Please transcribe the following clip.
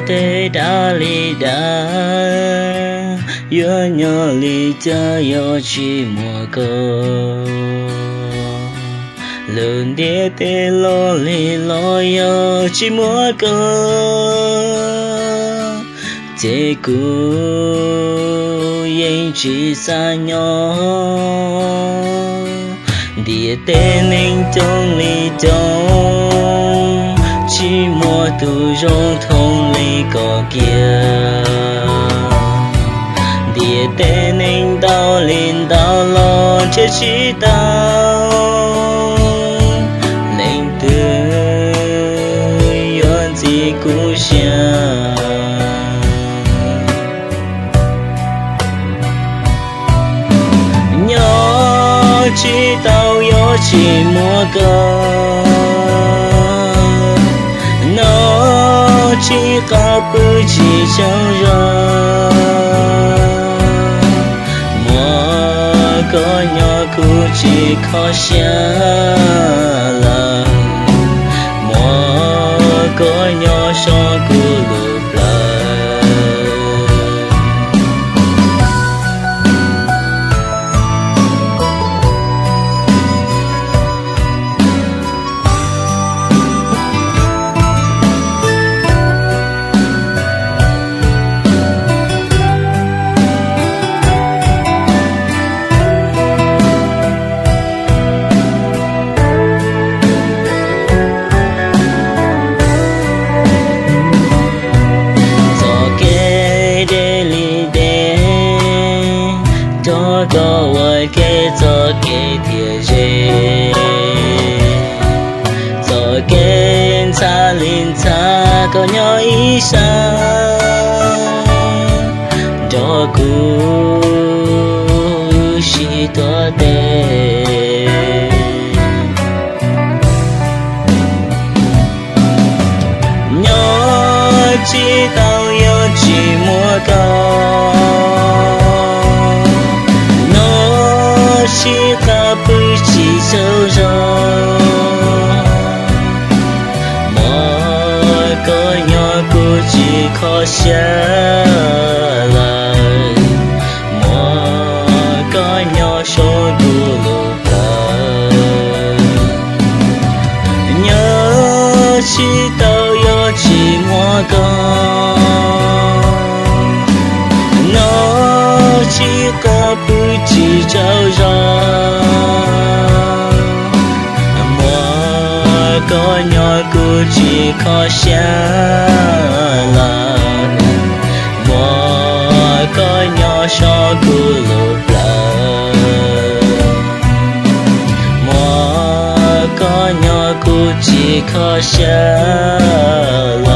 Tej dab li dab, yuav nyob li cas yog tsis muaj koj. Lub ntiaj teb loj li los yog tsis muaj koj, ces kuv yeej tsis xav nyob. Ntiaj teb neeg coob li coob, tsis muaj tus zoo thooj li koj kiag. Ntiaj teb neeg ntau li ntau los nrhiav tsis tau leej twg yuav ntxiv kuv siab. Nyob tsis tau yog tsis muaj koj, noj tsis qab pw tsis tsaug zog. Muaj koj nyob kuv tsis kho siab lawm, muaj koj nyob so kuv lub plawv. Txoj kev deb li deb, nrog koj ua ke txoj kev thiaj ze. Txoj kev ntxhab li ntxhab koj nyob ib sab, nrog kuv sib tuav tes. Nyob tsis tau yog tsis muaj koj, noj tsis qab pw tsis tsaug zog. Muaj koj nyob kuv tsis kho siab lawm, muaj koj nyob so kuv lub plawv. Nyob tsis tau yog tsis muaj koj, noj tsis qab pw tsis tsaug zog. Muaj koj nyob kuv tsis kho siab lawm, muaj koj nyob so kuv lub plawv. Muaj koj nyob kuv tsis kho siab lawm.